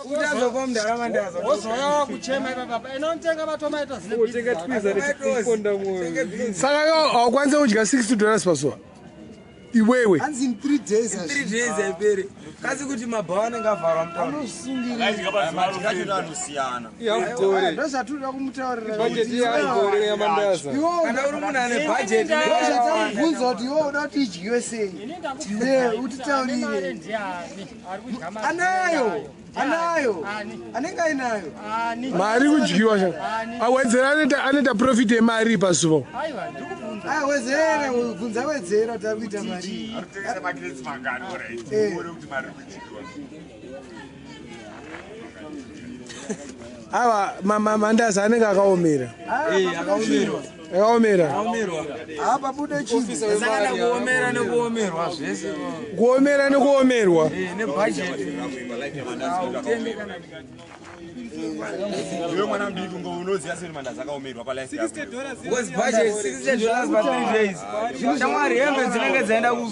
Utazopa mundaramandaza. Wozouya wakuchema ipapapa. Inotenga matomatoes ne Saka iwe haukwanisi kudya $60 pazuva iwewe? Hanzi in 3 days. 3 days haiperi. Kasi kuti mabhawa anenge avharwa mutauni. Anosiyana. Ndozvatinoda kumutaurira. Kana uri munhu ane bhajeti. Ndozvatamubvunza kuti iwe uda kuti idyiwe sei, iwe utitaurire. Ndiani ari kudya mari? Anayo, anayo, anenge ainayo. Ani? Mari kudyiwa sha. Awedzera anoita profit yemari pazuva. Aiwa, ndikubvunza. Awedzera, bvunza, wedzera kuti ari kuita mari. Arikutengesa macrates mangani? Alright, uone kuti mari kudyiwa. Aiwa, mandazi anenge akaomera. Akaomerwa. Akaomera. Akaomerwa. Hapabude chinhu. Saka kuomera nekuomerwa zvese. Kuomera nekuomerwa. Nebhajeti. Iwe mwana mudiki, ngo unoziva sei mandazi akaomerwa palife yako? Because budget $60 pa 3 days. Shamwari, hembe dzinenge dzaenda ku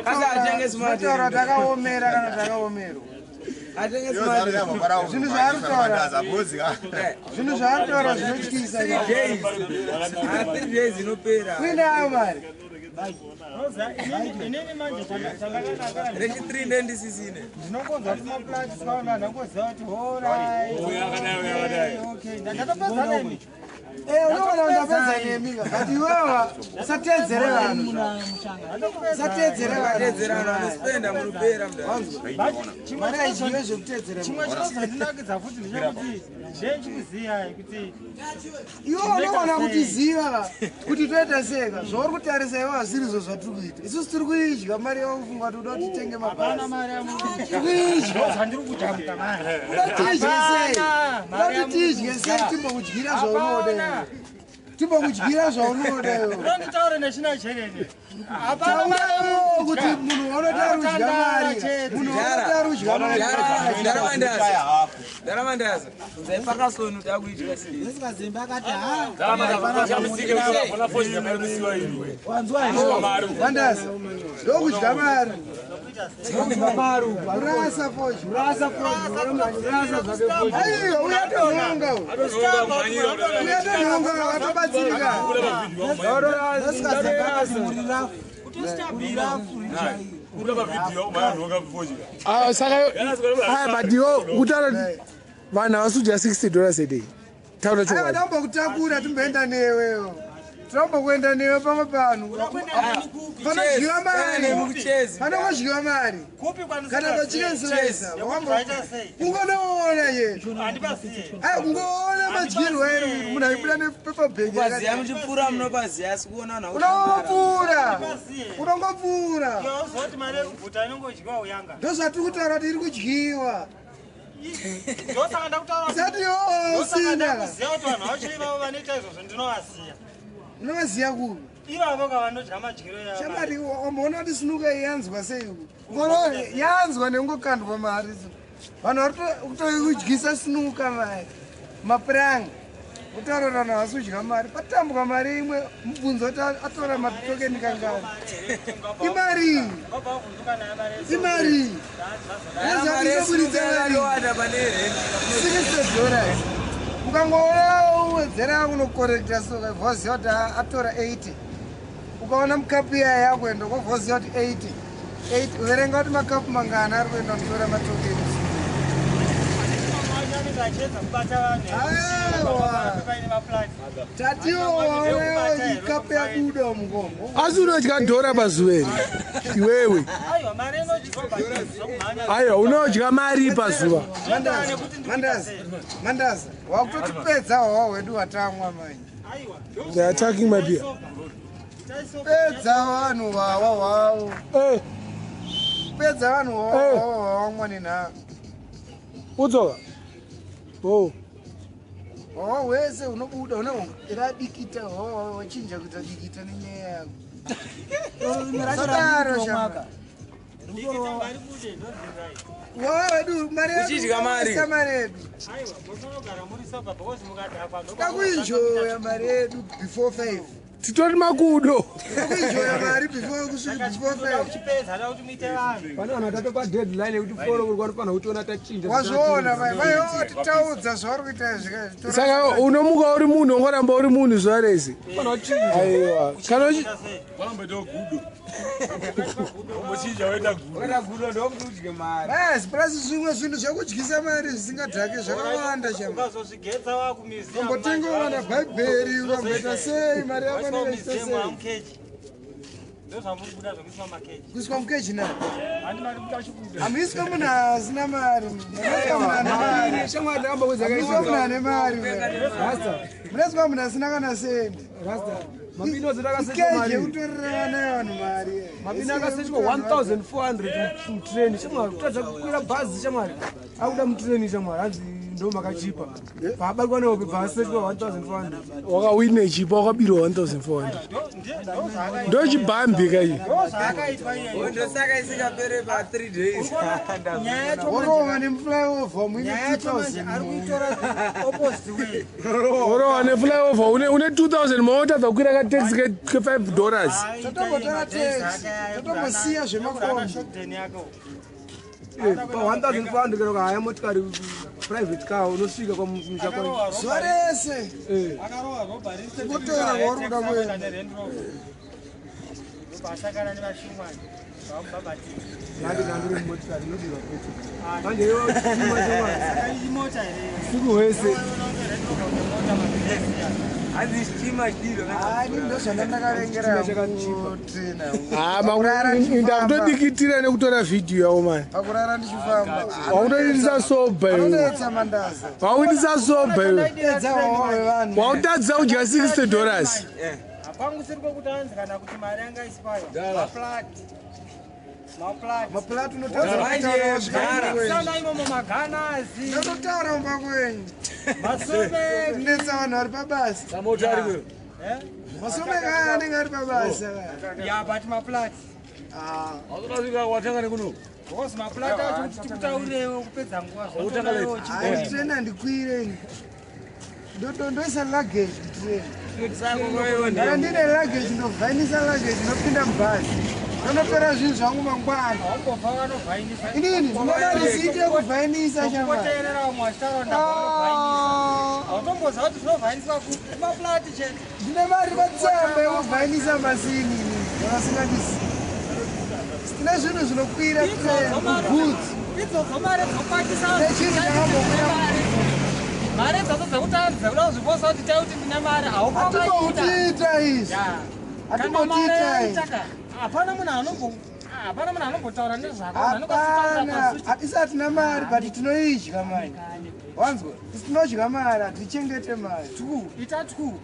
kasi atenge smart. Zvinotaura takaomera kana takaomerwa. Atenge smart. Zvinhu zvaari kutaura. Mandazi abhozi ka. Zvinhu zvaari kutaura zvinotyisa. Days. Ah, 3 days inopera. Kuinayo mari. Inini manje chandakanakira Rechi 3 ndendisisine. ndinokonza kuti maplans kaona ndangoziva kuti alright, okay, ndatopedza nemi. Unogona kundapedza nemi, but iwewa usatedzere vanhu, usatedzere vanhu. Tedzerana anospenda munopera mudhara. Mari haidyiwe zvekutedzera. Chimwe chinozondinakidza futi ndechekuti ndenchikuziyai kuti Iwe unogona kutiziva kuti toita seka zvauri kutarisa iwe hasirizvo zvatiri kuita isusu. Tiri kuidya mari yaufunga kuti uda kuti titenge mabhazi, tiri kuidya. Zvandiri kujamuka manje. Uda tidye sei? Hapana, Uda mari kuti tidye sei? Timbokudyira zvaunoda iwe, timbokudyira zvaunoda iwe. Nditaure nechinigereni, hapana mari. Taurawo kuti munhu waunota rudya mari, munhu waunota rudya mari. Ndaramandaza. Ndaramandaza. Zaipakasoni kuti akuitika sei. Mandazi ndokudya mari, kurasa foji, aiwa, uyatonhonga, uyatonhonga, watobatsirika. Ah, saka aya, but iwe kutaura vanhu havasi kudya $60 a day, taura Aiwa, chokwadi. tambokutakura, timboenda newewo, tirambokuenda newe pamwe panhu panodyiwa mari, Kuchezi. panongodyiwa mari. Kupi? Kana pachikensiraisa Zvaita sei? kungonoona ye. Handipaziye. Ai, kungoona madyirwo ere, munhu aibuda nepaper bag. Paziya muchipfuura munopaziya asi kuona vanhu. Unongopfuura, unongopfuura. Uzoti mari yekubvuta inongodyiwa uyanga. Ndozvatiri kutaura kuti iri kudyiwa. Ndosaka ndakutaura. Usati iwowo Ndosaka usina. ndakuziva kuti vanhu vacho ivavo vanoita izvozvo ndinovaziya. Unovaziya kupi? Ivavo kavanodya madyiro yavo. Shamwari, wamboona kuti sinuka yanzwa sei? Ngoro yanzwa nekungokandwa mari. Vanhu vari kutokudyisa sinuka mari, mapuranga. Kutaura kuti vanhu havasi kudya mari, patambwa mari imwe, mubvunzo kuti atora matokeni kangani. Imari iyi, Vabva vavhunduka nayo mari yese. imari iyi inoburitsa mari. Yowanda pane rent. $60, ukangoona uwedzera kunokorekta soka, voziva kuti atora 80. Ukaona mukapu iya yakuenda, voziva kuti 80 80, verenga kuti makapu mangana ari kuenda kutora matokeni. Mamwe acho anenge achiedza kubata vanhu. Aiwa. Paine maplani. Tatiwo ikapu yabuda mukombo. Asi unodya dhora pazuva here iwewe? Aiwa, mari inodyiwa zvokumhanya. Aiwa, unodya mari pazuva? Mandazi, mandazi, mandazi, wakutotipedza hwawa hwedu hwatamwa manje. Aiwa. They are attacking my beer. Pedza vanhu hwawa hwavo. Eh, Pedza vanhu hwawa hwavo hwawamwa nenhaka. Udzoka oh. Hwawa hwese hunobuda une radikita, hwawa wachinja kuita dikita nenyaya yako. Sadaro shama. Hwawa hwedu, mari yedu. Uchidya mari. Isa mari yedu. Aiwa, mufanogara muri sober because mukadhakwa Takuinjoya mari yedu before 5. Titori makudo. Kuenjoya mari before kusvika before 5. Uchipedza da kuti muite vanhu. Pane vanhu vatatopa deadline yekuti foro kuri vanofanira kutiona tachinja. Wazviona vai vai titaudza zvauri kuita zvika. Saka unomuka uri munhu, ongoramba uri munhu zuva rese. Aiwa, kana Vanomboitawo gudo. Umbochinja woita gudo. Wakaita gudo ndokuti udye mari. Basi plus zvimwe zvinhu zvekudyisa mari zvisingadhake zvakawanda chama. Ukazozvigetsa wakumiziya. Umbotenga kana bhaibheri, ukamboita sei mari yako inenge ichiita sei. Mukeji. Ndozvamunobuda zvekuiswa makeji. Kuiswa mukeji nayo. Handi mari kuti achibuda. Hamuiswe munhu asina mari. Munoiswa munhu ane mari. Shamwari ndakambokudza Hamuiswe munhu ane mari. Rasta, Munoiswa munhu asina kana sendi. rasta. Mapini ose takasechwa Ikeji mari. yekutorera vana vevanhu mari. Mapini akasechwa 1400 mutreni. Shamwari, kutadza kukwira bhazi shamwari. Akuda mutreni shamwari, hanzi ndo makachipa. Paabatwa nehope bvaasechwa 1400. Wakawine chipo, wakabirwa 1400, ndochibhambi kai. Ndozvaakaitwa iye. Ndosaka isingapere pa 3 days. Nyaya yacho Worova nemuflyover muine nyaya yacho manje 2000. ari kuitora opposite way. Orowa neflyover une 2000, maotadza kukwira kateksi ke 5 dollars. Totombotora taxi, totombosiya zvemakombi. Shopden yako. Pa 1400 kana ukahaya motikari private car unosvika kwamusha kwa. Zuva rese Akarohwa robbery instead Kutora kwauri kuda kuenda. neRand Rover. Ndobva nevashumani. Vamubhabhatidza. Nhandi ndandiri mumotikari inobirwa petrol. Manje iwe uchitima shamwari. Saka imota here? Usiku hwese. Unoona Land Rover nemota mabhesi. Hanzi chitima chidiro. Ani ndozvandandakavengera Chakachipa. kutrena. Ndakutodikitira nekutora vhidhiyo yavo mani. Pakurara ndichifamba. Wakutoitisa soba iwe. Anonetsa mandaza. Wakuitisa soba iwe. Edza wawa wevanhu. Wautadza kudya 60 dollars. Hapangu siri kwekuti anzi kana kuti mari yanga isipayo. Maplat. Maplat. Maplat unotadza Manje, kutaura wasvika gara. mumba kwenyu. Sana imomo maganazi. Ndototaura mumba kwenyu. Masome. Kunetsa vanhu vari pabasa. Eh? Masomeka aya anenge ari pabasa. Yeah, but maplat. Ah. Hauzosvika watanga nekuno. Because maplat acho kuti tikutaurewo kupedza nguva Utanga late. zvotodawo Hayi treni handikwire ini. Ndoisa luggage mutreni. Kana ndine luggage ndovhainisa luggage ndopinda mubhazi. Ndonotora zvinhu zvangu mangwana. Wambobva vanovhainisa. Inini ndinoda risiti yekuvhainisa shamwari. Kuteerera vamwe vachitaura ndavanovainisa. Ah. Hautomboziva kuti zvinovhainiswa kupi. Maplati chete. Ndine mari patsamba yekuvhainisa masini ini zvavasingadisi. Tine zvinhu zvinokwira Idzodzo mari- goods. idzodzo mari dzokwatisa Nechinhu chakambokwira. mari idzodzo dzekuti anzi dzekuda kuzviposa kuti tai kuti ndine mari haukokaita. Hatimboutiita izvi. Kana mari Hatimbotiita izvi. yaitaka hapana munhu anombo hapana munhu anombotaura nezvako. Vanhu anenge achitaura Hapana, pasi kuti hatisi hatina mari but tinoidya mari. Wanzwa? Isi tinodya mari, hatichengete mari. ita twu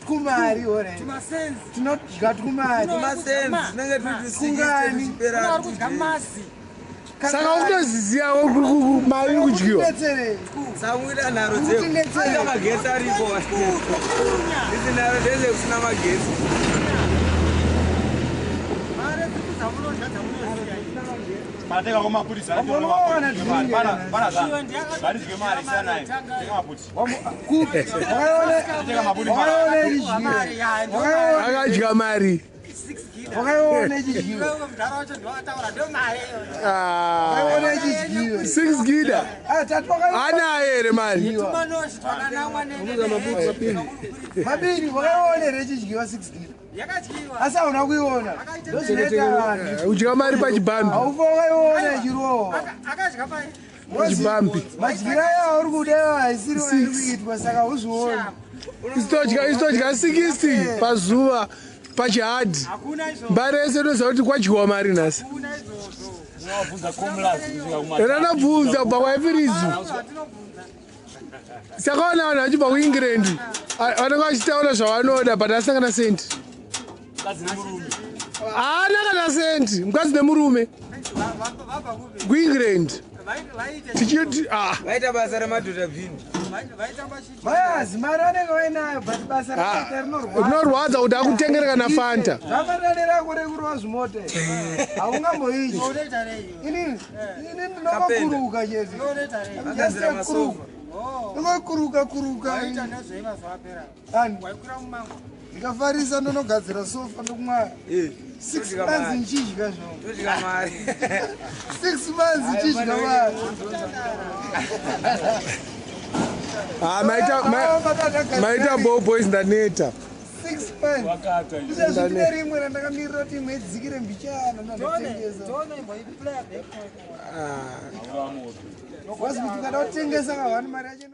Twumari ore. tumasenzi. Tinodya twumari. Masenzi tinenge turi Kungani? tuchipera. Ari kudya mazi. Saka ukutoziziya mari iri kudyiwa. Kutidetserei. Samuita nharo Kutidetsera. dzekuita magetsi aripo. Idzi nharo ndezvekusina magetsi. Mari dzipi dzamunodya dzamunoziya. Panateka kwamapurisa. Wamboona drink Pana here? pana zana. Ngaridye mari siyana nayo. Teka maputi. Teka maputi. Wakaiona ichidyiwa. Wakaiona- Akadya mari. Wakaiona ichidyiwa. Mudhara wacho ndiwakataura ndo mari iyoyo. Ah, Wakaiona ichidyiwa. 6 gida. Ah, tati wakaiona Anayo here mari? Tumanoshi twakanamwa mabiri wakaiona here ichidyiwa 6 gida. yakadyiwa. Asi hauna kuiona. Ndozvinoita vanhu. Kudya mari pachibhambi. Haufa wakaiona ichirohwa. Akadya pai. Pachibhambi. Madyira auri kuda haisiri iri kuitwa saka huzvioni. Isitodya 60 pazuva pachihadhi. Hakuna izvozvo. Mbari yese inoziva kuti kwadyiwa mari nhasi. Hakuna izvozvo. Unobvunza komulazi kusvika kuma. Ranabvunza kubva kwaifirizi. Hatinobvunza. Saka vana vanhu vachibva kuEngland vanenge vachitaura zvavanoda but asina kana sendi. Mukadzi nemurume. Haana kana sendi mukadzi nemurume Vabva kupi? kuEngland. Vaite Tichiti ah Vaita basa remadhodha bhini. vaitamba chichi. Mayazi mari anenge vainayo but basa rakaita rinorwadza. rinorwadza kuti akutengere kana fanta. Zvafanana nerako rekurova zvimota haungamboidyi. Unoita rei? Inini inini ndinokuruka chete. Unoita rei? Vakagadzira masofa. Ndinokuruka kuruka. Waita nezvei mazuva apera? Ani Waikwira mumango. Ndikafarisa, ndonogadzira sofa, ndokumwa 6 months nchidya zvo. Todya mari. 6 months nchidya mari. Ah, maita bo boys, ndaneta. 6 months. Izvezvi ndine rimwe randakamirira kuti imwe idzikire mbichana, ndandatengesa. Wazi kuti ukada kutengesa kahwani, mari yacho.